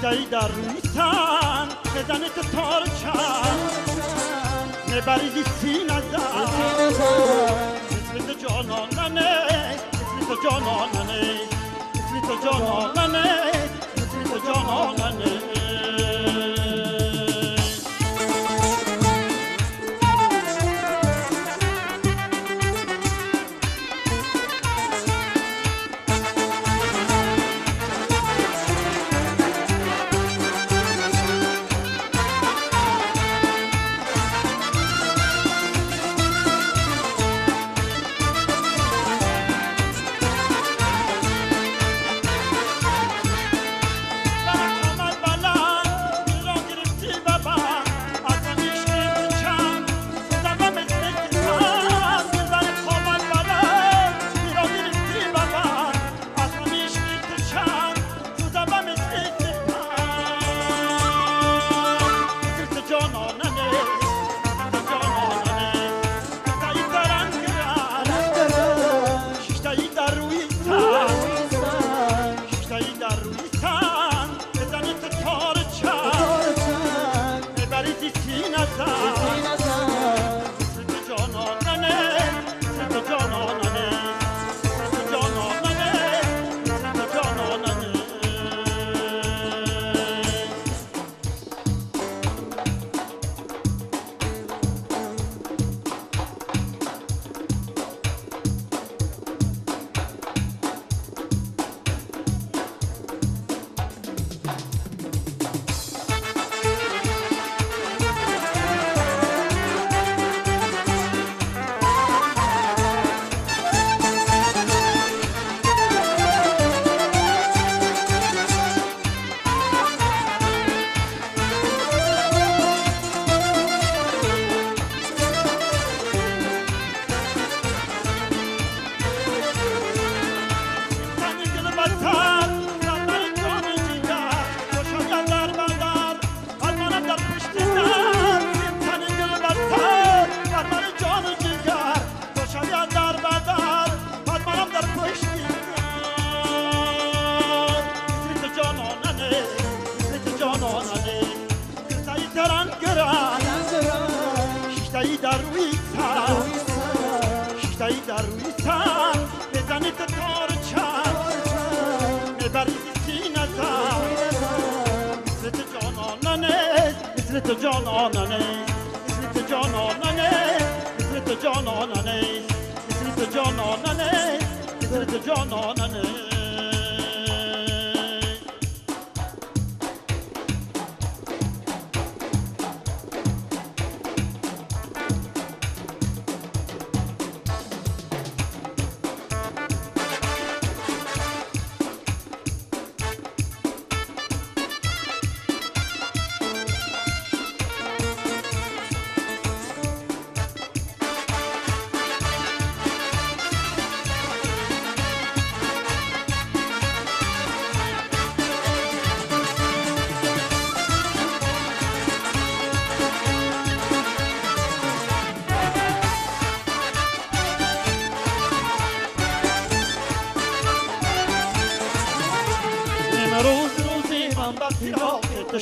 شیشتایی در روی تن بزنه تو تار چند نبریزی سینه زن مثل تو جانانه مثل تو جانانه مثل تو جانانه مثل تو جانانه.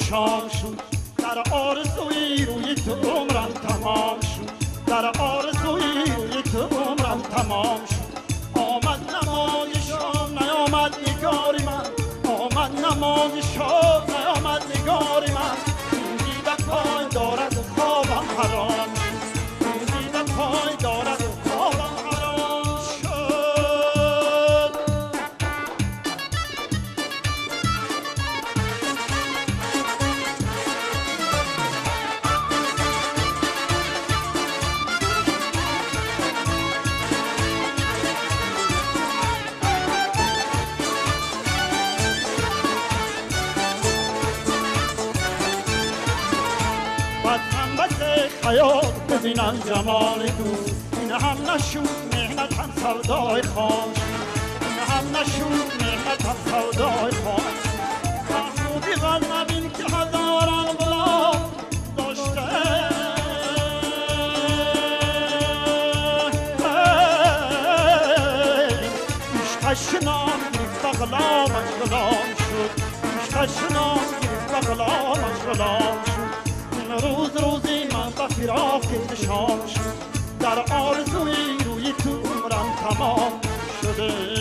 شام شد در آرزوی روی تو عمرم تمام شد در آرزوی روی تو عمرم تمام شد. آمد نماز شام نیامد نگاری من آمد نماز شام نیامد نگاری من. این دیده پای دارد و خوابم حرام شد این دیده پای دارد و خوابم حرام شد. خیال ببینم جمال دوست این هم نشود مهنت هم سودای خام این هم نشود مهنت هم سودای خام. محمودی غزنوین که هزاران غلام داشته عشقش نام گرفت غلامش غلام شد عشقش نام گرفت غلامش غلام شد. روز روزی من به فراق شام شد، در آرزوی روی تو عمرم تمام شده.